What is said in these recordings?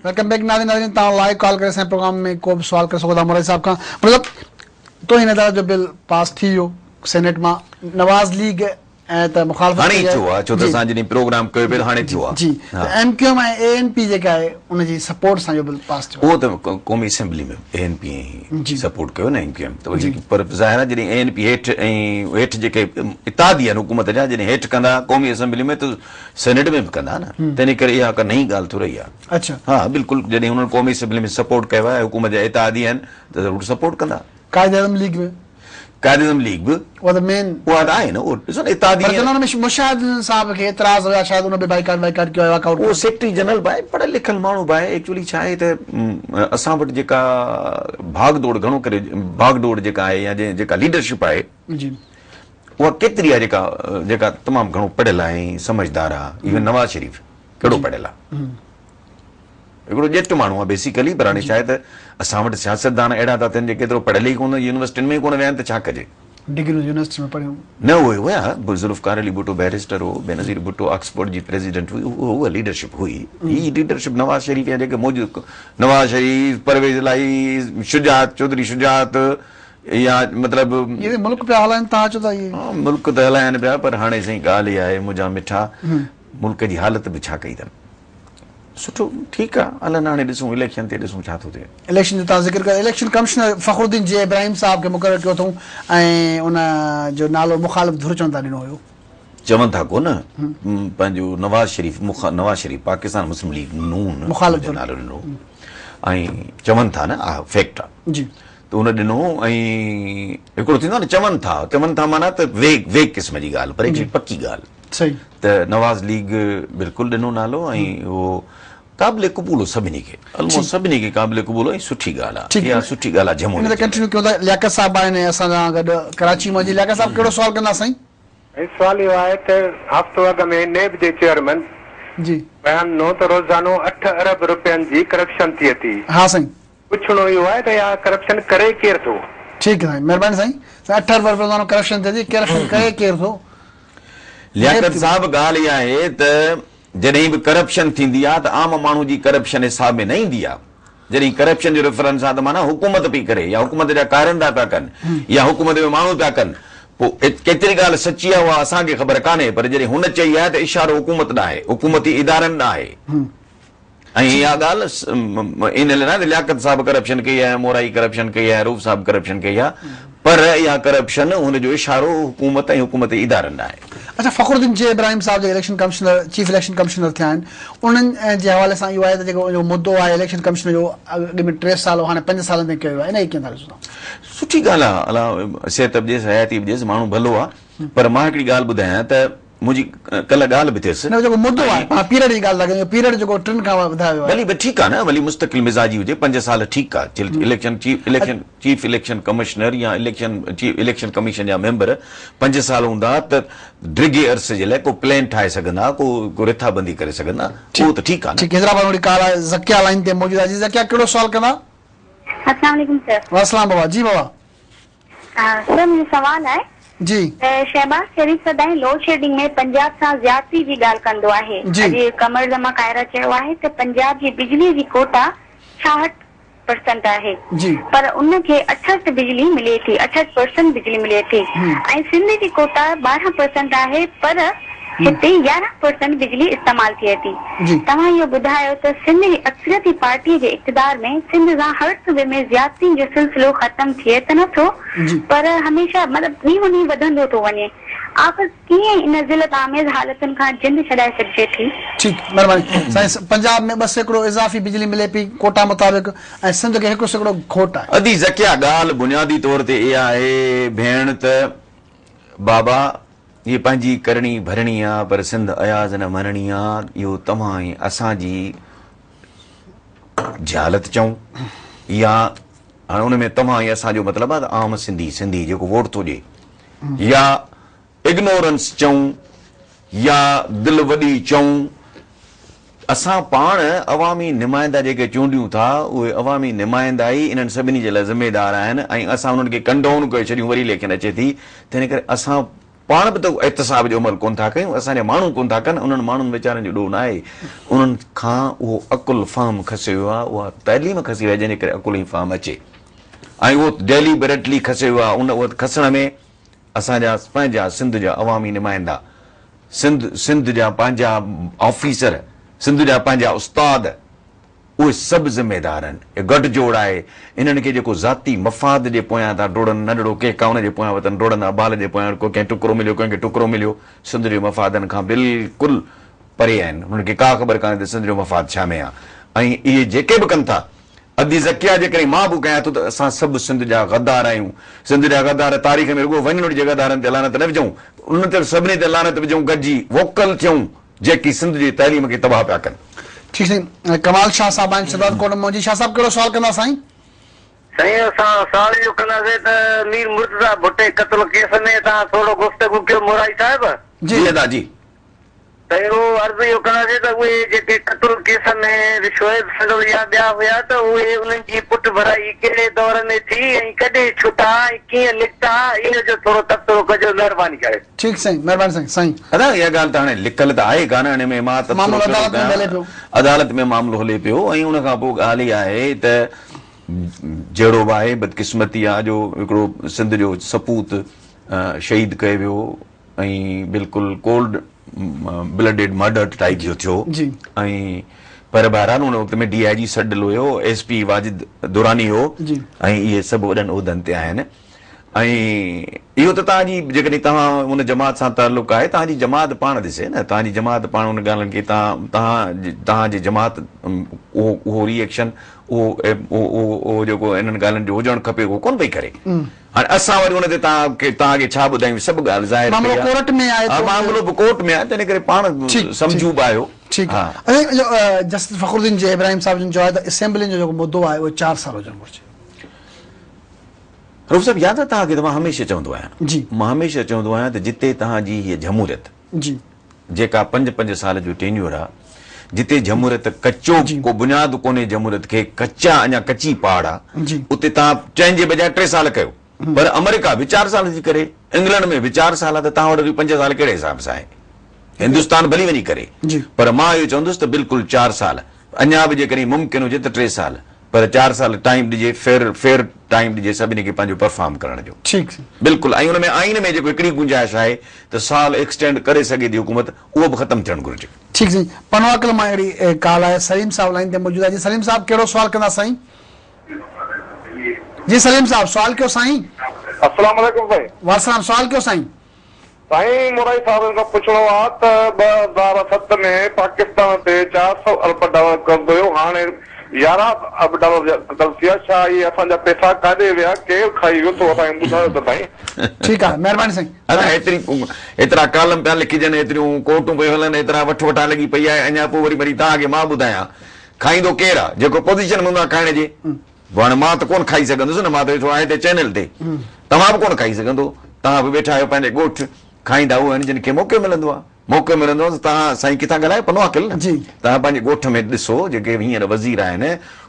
Welcome back ناظرين ناظرين توهان لائيو ڪال ڪري اسان جي پروگرام ۾ ڪو به سوال ڪري سگهو ٿا مورائي صاحب کان مطلب توهين عدالت جو بل پاس ٿي ويو سينيٽ مان نواز ليگ ۽ ته مخالفت هاڻي ئي ٿيو آهي ڇو ته اسان جڏهن پروگرام ڪيو پئي ته هاڻي ٿيو آهي جي ته ايم ڪيو ايم ۽ اي اين پي جيڪا آهي ان جي سپورٽ سان اهو بل پاس ٿيو اهو ته قومي اسيمبلي ۾ اي اين پي ۽ سپورٽ ڪيو نه ايم ڪيو ايم ته جيڪي پر ظاهر آهي جڏهن اي اين پي هيٺ ۽ هيٺ جيڪي اتحادي آهن حڪومت جا جڏهن هيٺ ڪندا قومي اسيمبلي ۾ ته سينيٽ ۾ به ڪندا نه تنهن ڪري اها ڪا نئين ڳالهه ٿورئي آهي. اڇا. ها بلڪل جڏهن هنن قومي اسيمبلي ۾ سپورٽ ڪيو آهي حڪومت جا اتحادي آهن ته ضرور سپورٽ ڪندا. قائد اعظم ليگ به. قائد اعظم ليگ به. اها ته مين. اها ته آهي نه اهو ڏسو نه اتحادي. پر چون ان ۾ مشاهد صاحب کي اعتراض هيا شايد ان به بائيڪاٽ وائيڪاٽ ڪيو آهي واڪ آئوٽ اهو ڪيو. سيڪريٽري جنرل به آهي پڙهيل لکيل ماڻهو به آهي ايڪچولي ڇا آهي ته اسان وٽ جيڪا ڀاڳ ڊوڙ گهڻو ڪري ڀاڳ ڊوڙ جيڪا آهي يا جيڪا ليڊرشپ آهي جي. اها ڪيتري آهي جيڪا جيڪا تمام گهڻو پڙهيل آهي ۽ سمجهدار آهي ايون نواز شريف. ڪهڙو پڙهيل آ؟ هڪڙو ڄٽ ماڻهو آ بيسيڪلي پر هاڻي ڇا آهي ته اسان وٽ سياستدان اهڙا ٿا ٿين جيڪي ايترو پڙهيل ئي ڪونه يونيورسٽين ۾ ئي ڪونه ويا آهن ته ڇا ڪجي؟ ڊگريون يونيورسٽي ۾ پڙهيون. نه اهي هيا ذوالفقار علي ڀٽو بئريسٽر هو، بينظير ڀٽو آڪسفورڊ جي پريزيڊنٽ هئي اها ليڊرشپ هئي. هي ليڊرشپ نواز شريف يا جيڪي موجود نواز شريف، پرويز الاهي، شجاعت چوڌري شجاعت يا مطلب. اهي ملڪ پيا هلائن توهان چئو ٿا اهي. ملڪ ته هلائن پيا پر هاڻي سائين ڳالهه اها آهي منهنجا مٺا ملڪ جي حالت به ڇا ڪئي اٿن. سٺو ٺيڪ آ هلن هاڻي ڏسون اليڪشن تي ڏسون ڇا ٿو ٿئي. اليڪشن جو توهان ذڪر ڪيو اليڪشن ڪمشنر فخرالدين جي ابراهيم صاحب کي مقرر ڪيو اٿئون ۽ ان جو نالو مخالف ڌر چون ٿا ڏنو هيو. چون ٿا ڪونه پنهنجو نواز شريف نواز شريف پاڪستان مسلم ليگ نون مخالف ڌر نالو ڏنو ۽ چون ٿا نه اها فيڪٽ آ جي ته ان ڏنو ۽ هڪڙو ٿيندو آ نه چون ٿا چون ٿا معنيٰ ته ويگ ويگ قسم جي ڳالهه پر هڪڙي پڪي ڳالهه صحيح. ته نواز ليگ بلڪل ڏنو نالو ۽ اهو قابل قبول هو سڀني کي الموسٽ سڀني کي قابل قبول هو ۽ سٺي ڳالهه آهي اها سٺي ڳالهه آهي ان تي جمهوريت جي لاء. ڪنٽينيو ڪيون ٿا لياقت صاحب آهن اسان سان گڏ ڪراچي مان جي لياقت صاحب ڪهڙو سوال ڪندا سائين. سائين سوال اهو آهي ته هفتو اڳ ۾ نيب جي چيئرمين جي. بيان ڏنو ته روزانو اٺ ارب رپين جي ڪرپشن ٿئي ٿي. ها سائين. پڇڻو اهو آهي ته اها ڪرپشن ڪري ڪير ٿو؟ ٺيڪ سائين مهرباني سائين سائين اٺ ارب روزانو ڪرپشن ٿئي ٿي ڪرپشن ڪري ڪير ٿو؟ لياقت صاحب ڳالهه اها آهي ته جڏهن به ڪرپشن ٿيندي آهي ته عام ماڻهو جي ڪرپشن حساب ۾ نه ايندي آهي جڏهن ڪرپشن جو ريفرنس آهي ته معنيٰ حڪومت پئي ڪري يا حڪومت جا ڪارندا پيا ڪن يا حڪومت ۾ ماڻهو پيا ڪن پوء ڪيتري ڳالهه سچي آهي اها اسان کي خبر ڪانهي پر جڏهن هن چئي آهي ته اشارو حڪومت ڏانهن آهي حڪومتي ادارن ڏانهن آهي. ۽ اها ڳالهه ان لاء ناهي ته لياقت صاحب ڪرپشن ڪئي آهي، مورائي ڪرپشن ڪئي آهي، رئوف صاحب ڪرپشن ڪئي آهي، پر اها ڪرپشن ان جو اشارو حڪومت ۽ حڪومتي ادارن ڏانهن آهي. اڇا فخرالدين جي ابراهيم صاحب جيڪي election commissioner chief election commissioner ٿيا آهن انهن جي حوالي سان اهو آهي ته جيڪو ان جو مدو آهي اليڪشن ڪمشنر جو اڳ ۾ ٽي سال هو هاڻي پنج سالن تائين ڪيو ويو آهي ان کي ڪيئن ٿا ڏسو توهان؟ سٺي ڳالهه آهي الله صحت به ڏيس حياتي به ڏيس ماڻهو ڀلو آهي پر مان هڪڙي ڳالهه ٻڌايان ته منهنجي ڪلهه ڳالهه به ٿيس. نه جيڪو مدو آهي پاڻ پيريڊ جي ڳالهه ٿا ڪيون پيريڊ جيڪو ٽن کان وڌايو ويو آهي. ڀلي به ٺيڪ آهي نه ڀلي مستقل مزاجي هجي پنج سال ٺيڪ آهي election chief election chief election commissioner يا اليڪشن چيف اليڪشن ڪميشن جا ميمبر پنج سال هوندا ته ڊگهي عرصي جي لاء ڪو پلان ٺاهي سگهندا ڪو ڪو رٿابندي ڪري سگهندا اهو ته ٺيڪ آهي نه. ٺيڪ حيدرآباد مان وڏي ڪال آهي ذڪيا لائين تي موجود آهي جي ذڪيا ڪهڙو سوال ڪندا. السلام عليڪم سر. وعليڪم بابا جي بابا. سر منهنجو سوال آهي جي. ته شهباز شريف سدائين لوڊشيڊنگ ۾ پنجاب سان زيادتي جي ڳالهه ڪندو آهي جي. اڄ قمر زمان ڪائره چيو آهي ته پنجاب جي بجلي جي ڪوٽا 66 پرسنٽ آهي جي. پر ان کي 68 بجلي ملي ٿي 68 پرسنٽ بجلي ملي ٿي ۽ سنڌ جي ڪوٽا 12 پرسنٽ آهي پر هتي 11 پرسنٽ بجلي استعمال ٿئي ٿي. جي. توهان اهو ٻڌايو ته سنڌ جي اڪثريتي پارٽيء جي اقتدار ۾ سنڌ سان هر صوبي ۾ زيادتين جو سلسلو ختم ٿئي ته نه ٿو جي. پر هميشه مطلب ڏينهون ڏينهن وڌندو ٿو وڃي. آخر ڪيئن ان ذلت آميز حالتن کان جند ڇڏائي سگهجي ٿي؟ ٺيڪ مهرباني سائين پنجاب ۾ 2% اضافي بجلي ملي پئي ڪوٽا مطابق ۽ سنڌ کي 1% کوٽ آهي. ادي ذڪيا ڳالهه بنيادي طور تي اها آهي ڀيڻ ته بابا هي پنهنجي ڪرڻي ڀرڻي آ پر سنڌ اياز نه مرڻي آ اهو توهان ۽ اسان جي جهالت چئون يا هاڻي ان ۾ توهان ۽ اسان جو مطلب آ ته عام سنڌي سنڌي جيڪو ووٽ ٿو ڏي يا اگنورنس چئون يا دل وڏي چئون اسان پاڻ عوامي نمائندا جيڪي چونڊيون ٿا اهي عوامي نمائندا ئي انهن سڀني جي لاء ذميدار آهن ۽ اسان انهن کي ڪنڊون ڪري ڇڏيون وري اليڪشن اچي ٿي تنهن ڪري اسان پاڻ به ته احتساب جو عمل ڪونه ٿا ڪيون، اسان جا ماڻهو ڪونه ٿا ڪن، انهن ماڻهن ويچارن جو ڏوهه ناهي، انهن کان اهو عقل فهم کسيو ويو آهي، اها تعليم کسي وئي آهي جنهن جي ڪري عقل ۽ فهم اچي ۽ اهو ڊيليبريٽلي کسيو ويو آهي، ان اهو کسڻ ۾ اسان جا پنهنجا سنڌ جا عوامي نمائندا، سنڌ سنڌ جا پنهنجا آفيسر، سنڌ جا پنهنجا استاد، اهي سڀ ذميدار آهن. اهي گٺ جوڙ آهي. انهن کي جيڪو ذاتي مفاد جي پويان ٿا ڊوڙن، ننڍڙو ڪنهن ڪائون جي پويان وتن ڊوڙندا، بال جي پويان ڪو ڪنهن ٽڪرو مليو، ڪنهن کي ٽڪرو مليو، سنڌ جي مفادن کان بلڪل پري آهن. انهن کي ڪا خبر ڪانهي ته سنڌ جو مفاد ڇا ۾ آهي ۽ اهي جيڪي به ڪن ٿا، ادي ذڪيه جيڪڏهن مان به ڪيان ٿو ته اسان سڀ سنڌ جا غدار آهيون. سنڌ جا غدار تاريخ ۾ رڳو وڃڻ جي غدارن تي لعنت نه وجهون، انهن تي سڀني تي لعنت وجهون، گڏجي ووڪل ٿيون. جيڪي سنڌ جي تعليم کي تباهه پيا ڪن. ٺيڪ سائين ڪمال شاهه صاحب آهن شهداد ڪوٽ مان جي شاهه صاحب ڪهڙو سوال ڪندا سائين. سائين اسان سوال اهو ڪنداسين ته مير مرتضيٰ ڀٽي قتل ڪيس ۾ توهان ٿورو گفتگو ڪيو مورائي صاحب. جي ادا جي. ته اهو عرض اهو ڪنداسين ته اهي جيڪي قتل ڪيس ۾ شعيب سنڌڙ يا ٻيا هيا ته اهي انهن جي پٺڀرائي ڪهڙي دور ۾ ٿي ۽ ڪڏهن ڇٽا ۽ ڪيئن نڪتا ان جو ٿورو تبصرو ڪجو مهرباني ڪري. ٺيڪ سائين مهرباني سائين سائين. ادا اها ڳالهه ته هاڻي لڪل ته آهي ڪانه ان ۾ مان تبصرو معاملو ڪهڙو عدالت ۾ به هلي ڪيان پيو. عدالت ۾ معاملو هلي پيو ۽ ان کان پوء ڳالهه اها آهي ته جهڙو به آهي بدقسمتي آهي جو هڪڙو سنڌ جو سپوت شهيد ڪيو ويو ۽ بلڪل ڪولڊ بلڊيڊ مرڊر ٽائيپ جو ٿيو جي. ۽ پر بهرحال ان وقت ۾ ڊي I جي سڊل هيو ايس پي واجد دراني هو جي. ۽ اهي سڀ وڏن عهدن تي آهن ۽ اهو ته توهان جي جيڪڏهن توهان ان جماعت سان تعلق آهي توهان جي جماعت پاڻ ڏسي نه توهان جي جماعت پاڻ ان ڳالهين کي توهان توهان توهان جي جماعت اهو اهو ري ايڪشن اهو اهو اهو جيڪو انهن ڳالهين جو هجڻ کپي اهو ڪونه پئي ڪري هاڻي اسان وري ان تي توهان کي توهان کي ڇا ٻڌايون سڀ ڳالهه ظاهر پئي معاملو آهي ڪورٽ ۾ آهي ها معاملو به ڪورٽ ۾ آهي تنهن ڪري پاڻ سمجهو به آهيو ٺيڪ آهي جسٽس فخرالدين جي ابراهيم صاحب جن چيو آهي ته اسيمبلين جو جيڪو مدو آهي اهو چار سال هجڻ گهرجي. رئوف صاحب ياد آهي توهان کي ته مان هميشه چوندو آهيان جي. مان هميشه چوندو آهيان ته جتي توهان جي هيء جمهوريت جي. جيڪا پنج پنج سال جو ٽينيور آ جتي جمهوريت ڪچو جي. ڪو بنياد ڪونهي جمهوريت کي ڪچا اڃا ڪچي پاڙ آ جي. اتي توهان چئن جي بجاء ٽي سال ڪيو پر آمريڪا به چار سال ٿي ڪري انگلنڊ ۾ به چار سال آ ته توهان وٽ وري پنج سال ڪهڙي حساب سان آهي هندستان ڀلي وڃي ڪري جي. پر مان اهو چوندس ته بلڪل چار سال اڃا به جيڪڏهن ممڪن هجي ته ٽي سال پر چار سال ٽائيم ڏجي فيئر فيئر ٽائيم ڏجي سڀني کي پنهنجو پرفارم ڪرڻ جو. ٺيڪ. بلڪل ۽ ان ۾ آئين ۾ جيڪو هڪڙي گنجائش آهي ته سال ايڪسٽينڊ ڪري سگهي ٿي حڪومت اهو به ختم ٿيڻ گهرجي. ٺيڪ سائين پنوعاقل مان اهڙي ڪال آهي سليم صاحب لائين تي موجود آهي جي سليم صاحب ڪهڙو سوال ڪندا سائين. جي سليم صاحب سوال ڪيو سائين. السلام عليڪم سائين. وعليڪم السلام سوال ڪيو سائين. سائين مورائي صاحب کان پڇڻو آ ته 2007 ۾ پاڪستان تي 400 ارب ڊالر قرض هيو هاڻي 11 ارب ڊالر قرض ٿي ويا ڇا اهي اسان جا پئسا ڪاڏي ويا ڪير کائي ويو ٿورو اسان کي ٻڌايو ته سائين. ٺيڪ آ مهرباني سائين. ادا ايتري ايترا ڪالم پيا لکجن ايتريون ڪورٽون پيون هلن ايترا وٺ وٺان لڳي پئي آهي اڃا پوء وري وري توهان کي مان ٻڌايان کائيندو ڪير آ جيڪو پوزيشن ۾ هوندو آ کائڻ جي پوء هاڻي مان ته ڪونه کائي سگهندس نه، مان ته ويٺو آهيان هتي چينل تي، توهان به ڪونه کائي سگهندو، توهان به ويٺا آهيو پنهنجي ڳوٺ، کائيندا اهي آهن جن کي موقعو ملندو آهي، موقعو ملندو آهي ته توهان سائين ڪٿان ڳالهايو پنوعاقل نه، توهان پنهنجي ڳوٺ ۾ ڏسو جيڪي هينئر وزير آهن،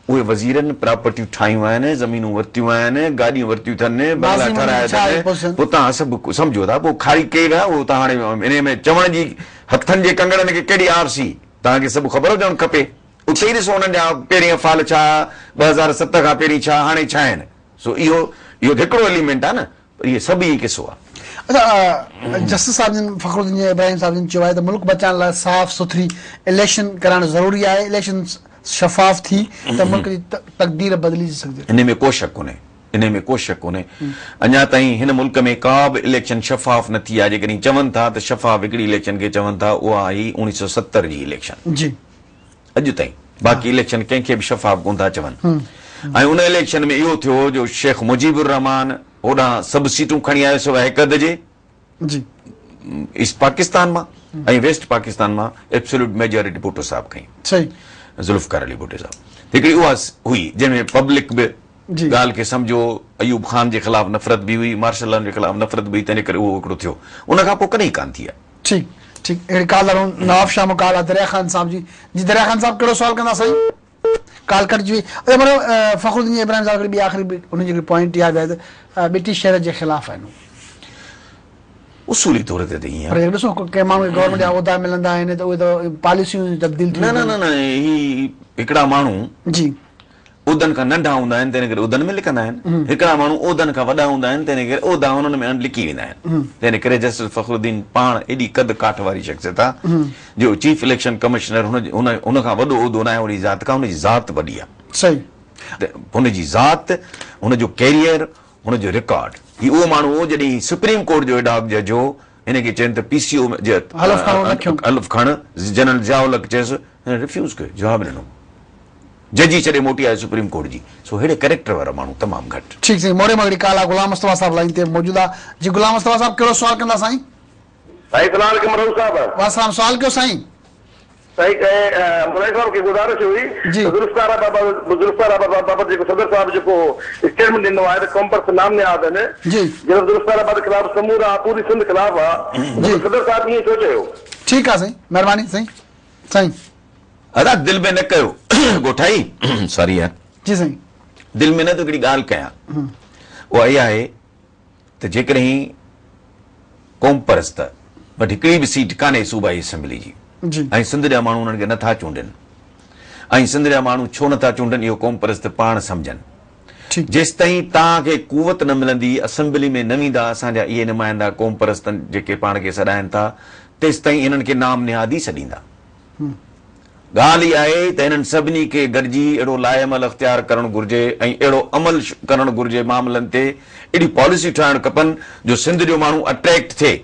اهي وزيرن پراپرٽيون ٺاهيون آهن، زمينون ورتيون آهن، گاڏيون ورتيون اٿن، بنگلا ٺهرايا اٿن، پوء توهان سڀ سمجهو ٿا، پوء کائي ڪير آهي اهو ته هاڻي انهي ۾ چوڻ جي هٿن جي ڪنگڻن کي ڪهڙي آرسي، توهان کي سڀ خبر هجڻ کپي. اتي ئي ڏسو انهن جا پهرين افعال ڇا، 2007 کان پهرين ڇا، هاڻي ڇا آهن. سو اهو اهو ته هڪڙو ايليمينٽ آهي نه، پر اهي سڀ ئي قصو آهي. اڇا جسٽس صاحب جن فخرالدين جي ابراهيم صاحب جن چيو آهي ته ملڪ بچائڻ لاء صاف سٿري اليڪشن ڪرائڻ ضروري آهي، اليڪشن شفاف ٿي ته ملڪ جي تقدير بدلجي سگهجي ٿي. انهي ۾ ڪو شڪ ڪونهي. انهي ۾ ڪو شڪ ڪونهي. اڃا تائين هن ملڪ ۾ ڪا به اليڪشن شفاف نه ٿي آهي. جيڪڏهن چون ٿا ته شفاف هڪڙي اليڪشن کي چون ٿا اها آهي 1970 جي اليڪشن. جي. اڄ تائين باقي اليڪشن ڪنهن کي به شفاف ڪونه ٿا چون ۽ ان اليڪشن ۾ اهو ٿيو جو شيخ مجيب الرحمان هوڏانهن سڀ سيٽون کڻي آيو سواء هڪ اڌ جي جي ايسٽ پاڪستان مان ۽ ويسٽ پاڪستان مان ايبسوليوٽ ميجارٽي ڀٽو صاحب کنئي صحيح ذوالفقار علي ڀٽو صاحب هڪڙي اها هئي جنهن ۾ پبلڪ به جي ڳالهه کي سمجهو ايوب خان جي خلاف نفرت به هئي مارشل لا جي خلاف نفرت به هئي تنهن ڪري اهو هڪڙو ٿيو ان کان پوء ڪڏهن ڪانه ٿي آهي. ٺيڪ ٺيڪ اهڙي ڪال ڌارون نواب شاهه مان ڪال آ دريا خان صاحب جي جي دريا خان صاحب ڪهڙو سوال ڪندا سائين ڪال ڪٽجي وئي اچا مطلب فخرالدين ابراهيم صاحب هڪڙي ٻي آخري به انهن جي هڪڙي پوائنٽ اها به آهي ته ٻٽي شهرت جي خلاف آهن هو. اصولي طور تي ته ائين پر ڏسو ڪنهن ماڻهو کي گورنمينٽ جا عهدا ملندا آهن ته اهي ته پاليسيون تبديل ٿي نه نه نه نه هي هڪڙا ماڻهو جي عهدن کان ننڍا هوندا آهن تنهن ڪري عهدن ۾ لڪندا آهن هڪڙا ماڻهو عهدن کان وڏا هوندا آهن تنهن ڪري عهدا انهن ۾ لڪي ويندا آهن تنهن ڪري جسٽس فخرالدين پاڻ ايڏي قد ڪاٺ واري شخصيت آهي جو چيف اليڪشن ڪمشنر هن هن هن کان وڏو عهدو ناهي هن جي ذات کان هن جي ذات وڏي آهي صحيح هن جي ذات هن جو ڪيريئر هن جو رڪارڊ، هي اهو ماڻهو هو جڏهن هي سپريم ڪورٽ جو ايڊهاڪ جج هو، هن کي چين ته پي سي او جي حلف کڻو نه کنيو. حلف کڻ، جنرل ضياء الحق چيس، هن ريفيوز ڪيو، جواب ڏنو. ججي ڇڏي موٽي آيو سپريم ڪورٽ جي. سو ههڙي ڪريڪٽر وارا ماڻهو تمام گهٽ. ٺيڪ سائين موري مان هڪڙي ڪال آ غلام مصطفيٰ صاحب لائين تي موجود آ جي غلام مصطفيٰ صاحب ڪهڙو سوال ڪندا سائين. سائين سلام عليڪم رئوف صاحب. وعليڪم السلام سوال ڪيو سائين. سائين مورائي صاحب کي گذارش هئي ته ذوالفقار آباد ذوالفقار آباد بابت جيڪو صدر صاحب جيڪو اسٽيٽمينٽ ڏنو آهي ته قومپرست نام نهاد آهن جڏهن ذوالفقار آباد خلاف سمورا پوري سنڌ خلاف آ ته صدر صاحب ائين ڇو چيو. ٺيڪ آ سائين مهرباني سائين سائين. ادا دل ۾ نه ڪيو ڳوٺائي سوري يار. جي سائين. دل ۾ نه ته هڪڙي ڳالهه ڪيان اها اها آهي ته جيڪڏهن قومپرست وٽ هڪڙي به سيٽ ڪانهي صوبائي اسيمبلي جي ۽ سنڌ جا ماڻهو انهن کي نٿا چونڊين ۽ سنڌ جا ماڻهو ڇو نٿا چونڊن اهو قومپرست پاڻ سمجهن جيستائين توهان کي قوت نه ملندي اسيمبلي ۾ نه ويندا اسان جا اهي نمائندا قومپرست جيڪي پاڻ کي سڏائن ٿا تيستائين انهن کي نام نهاد ئي سڏيندا. ڳالهه اها آهي ته هنن سڀني کي گڏجي اهڙو لائحه عمل اختيار ڪرڻ گهرجي ۽ اهڙو عمل ڪرڻ گهرجي معاملن تي اهڙيون پاليسيون ٺاهڻ کپن جو سنڌ جو ماڻهو اٽريڪٽ ٿئي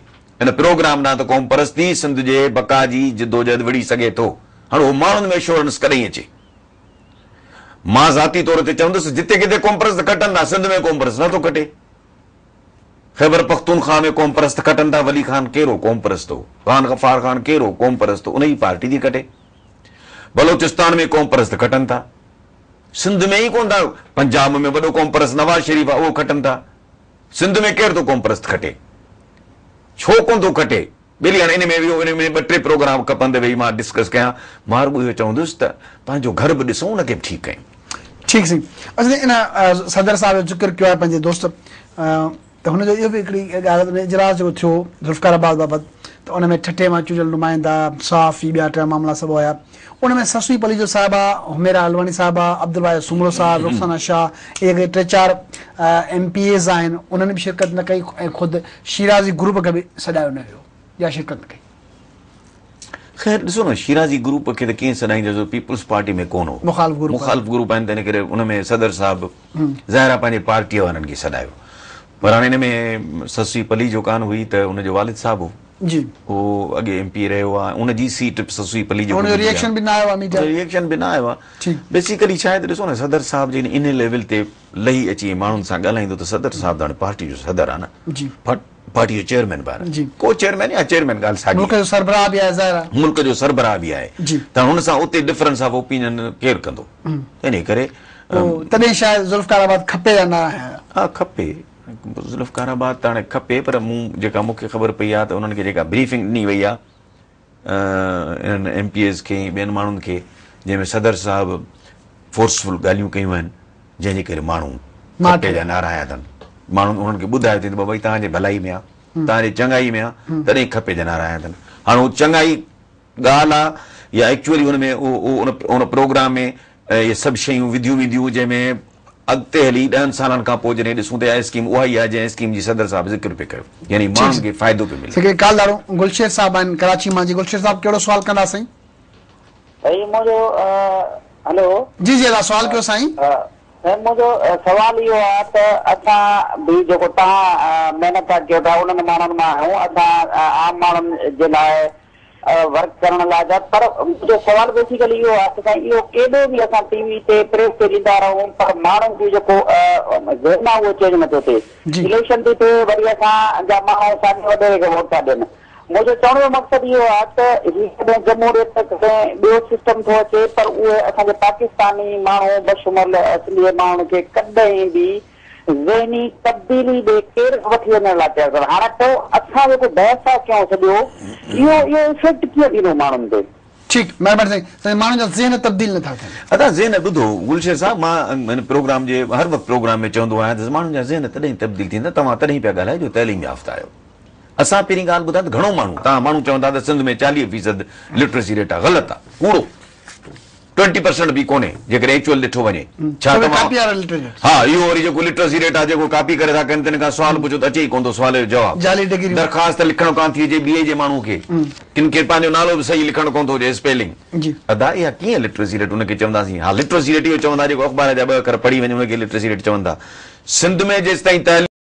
ان پروگرام ڏانهن ته قومپرست ئي سنڌ جي بقا جي جدوجهد وڙهي سگهي ٿو. هاڻ اهو ماڻهن ۾ اشورنس ڪڏهن اچي؟ مان ذاتي طور تي چوندس جتي ڪٿي قومپرست کٽن ٿا سنڌ ۾ قومپرست نه ٿو کٽي. خيبر پختونخواهه ۾ قومپرست کٽن ٿا، ولي خان ڪير هو قومپرست هو، خان غفار خان ڪير هو قومپرست هو، ان جي پارٽي ٿي کٽي. بلوچستان ۾ قومپرست کٽن ٿا، سنڌ ۾ ئي ڪونه ٿا، پنجاب ۾ وڏو قومپرست نواز شريف آهي اهو کٽن ٿا، سنڌ ۾ ڪير ٿو قومپرست کٽي؟ ڇو ڪونه ٿو کٽي؟ ٻيلي هاڻي ان ۾ اهو ان ۾ ٻه ٽي پروگرام کپن ته ويهي مان ڊسڪس ڪيان. مان رڳو اهو چوندس ته پنهنجو گهر به ڏسون ان کي به ٺيڪ ڪيون. ٺيڪ سائين اچا ان صدر صاحب جو ذڪر ڪيو آهي پنهنجي دوست ته هن جو اهو به هڪڙي ڳالهه ته ان اجلاس جيڪو ٿيو ذوالفقار آباد بابت ته ان ۾ ٺٽي مان چونڊيل نمائندا صحافي ٻيا ٽيا معاملا سڀ هيا ان ۾ سسئي پليجو صاحبه حميرا علواڻي صاحبه عبدالواحد سومرو صاحب رخسانه شاهه اهي جيڪي ٽي چار ايم پي ايز آهن انهن به شرڪت نه ڪئي ۽ خود شيرازي گروپ کي به سڏايو نه ويو يا شرڪت نه ڪئي. خير ڏسو نه شيرازي گروپ کي ته ڪيئن سڏائيندس جو پيپلز پارٽي ۾ ڪونه هو. مخالف گروپ مخالف گروپ آهن تنهن ڪري ان ۾ صدر صاحب ظاهر آهي پنهنجي پارٽيء وارن کي سڏايو پر هاڻي ان ۾ سسئي پليجو ڪانه هئي ته ان جو والد صاحب هو. جي. اهو اڳي ايم پي اي رهيو آهي ان جي سيٽ به سسئي پليجو ان جو ريئيڪشن به نه آيو آهي ميڊيا تي. ريئيڪشن به نه آيو آهي. بيسيڪلي ڇا آهي ته ڏسو نه صدر صاحب جيڪڏهن ان ليول تي لهي اچي ۽ ماڻهن سان ڳالهائيندو ته صدر صاحب ته هاڻي پارٽي جو صدر آهي نه. جي. پارٽي جو چيئرمين به آهي. جي. ڪو چيئرمين يا چيئرمين ڳالهه ساڳي. ملڪ جو سربراهه به آهي ظاهر آهي. ملڪ جو سربراهه به آهي. جي. ته هن سان اتي ڊفرنس آف اوپينين ڪير ڪندو. انهي ڪري. پوء تڏهن شايد ذوالفقار آباد کپي جا نعرا هنيا ويا. ها کپي. ذوالفقار آباد ته هاڻي کپي پر مون جيڪا مون کي خبر پئي آهي ته انهن کي جيڪا بريفنگ ڏني وئي آهي انهن ايم پي ايز کي ۽ ٻين ماڻهن کي جنهن ۾ صدر صاحب فورسفل ڳالهيون ڪيون آهن جنهن جي ڪري ماڻهو کپي جا نعرا هنيا اٿن ماڻهن انهن کي ٻڌايو اٿن ته بابا هي توهان جي ڀلائي ۾ آهي توهان جي چڱائي ۾ آهي تڏهن کپي جا نعرا هنيا اٿن هاڻي هو چڱائي ڳالهه آ يا ايڪچوئلي ان ۾ ان پروگرام ۾ اهي سڀ شيون وڌيون وينديون جنهن ۾ اڳتي هلي ڏهن سالن کان پوء جڏهن ڏسون ته اها اسڪيم اها ئي آهي جنهن اسڪيم جي صدر صاحب ذڪر پئي ڪيو يعني ماڻهن کي فائدو پيو ملي. سائين ڪال ڌارو گلشير صاحب آهن ڪراچي مان جي گلشير صاحب ڪهڙو سوال ڪندا سائين. سائين منهنجو هلو. جي جي ادا سوال ڪيو سائين. سائين منهنجو سوال اهو آهي ته اسان به جيڪو توهان محنت ٿا ڪيو ٿا انهن ماڻهن مان آهيون اسان عام ماڻهن جي لاء ورڪ ڪرڻ لاء جا پر منهنجو سوال بيسيڪلي اهو آهي ته سائين اهو ڪيڏو به اسان ٽي وي تي پريس تي ڏيندا رهون پر ماڻهن جو جيڪو ذهن آهي اهو چينج نٿو ٿئي اليڪشن ٿي ٿئي وري اسان جا ماڻهو ساڳي وڏيري کي ووٽ ٿا ڏين منهنجو چوڻ جو مقصد اهو آهي ته هي ڪڏهن جمهوريت ڪڏهن ٻيو سسٽم ٿو اچي پر اهي اسان جي پاڪستاني ماڻهو بشمول سنڌي ماڻهن کي ڪڏهن به ذهني تبديلي ڏي ڪير به وٺي وڃڻ لاء تيار ڪونهي. هاڻي پوء اسان جيڪو بحث ٿا ڪيون سڄو اهو اهو افيڪٽ ڪيئن ٿيندو ماڻهن تي؟ ٺيڪ مهرباني سائين. سائين ماڻهن جا ذهن تبديل نه ٿا ٿين. ادا ذهن ٻڌو گلشير صاحب مان هن پروگرام جي هر وقت پروگرام ۾ چوندو آهيان ته ماڻهن جا ذهن تڏهن تبديل ٿيندا توهان تڏهن پيا ڳالهايو جو تعليم يافته آهيو. اسان پهرين ڳالهه ٻڌايان ته گهڻو ماڻهو توهان ماڻهو چون ٿا ته سنڌ ۾ 40 فيصد لٽريسي ريٽ آهي غلط آهي ڪوڙو 20% به ڪونهي جيڪڏهن ايڪچوئل ڏٺو وڃي ڇا توهان ها اهو وري جيڪو لٽرسي ريٽ آهي جيڪو ڪاپي ڪري ٿا ڪن تن کان سوال پڇو ته اچي ئي ڪونه ٿو سوال جو جواب جعلي ڊگريون درخواست لکڻ ڪانه ٿي اچي بي اي جي ماڻهو کي ڪن کي پنهنجو نالو به صحيح لکڻ ڪونه ٿو اچي اسپيلنگ ادا اها ڪيئن لٽرسي ريٽ ان کي چونداسين ها لٽرسي ريٽ اهو چوندا جيڪو اخبار جا ٻه اکر پڙهي وڃي ان کي لٽرسي ريٽ چوندا سنڌ ۾ جيستائين تعليم.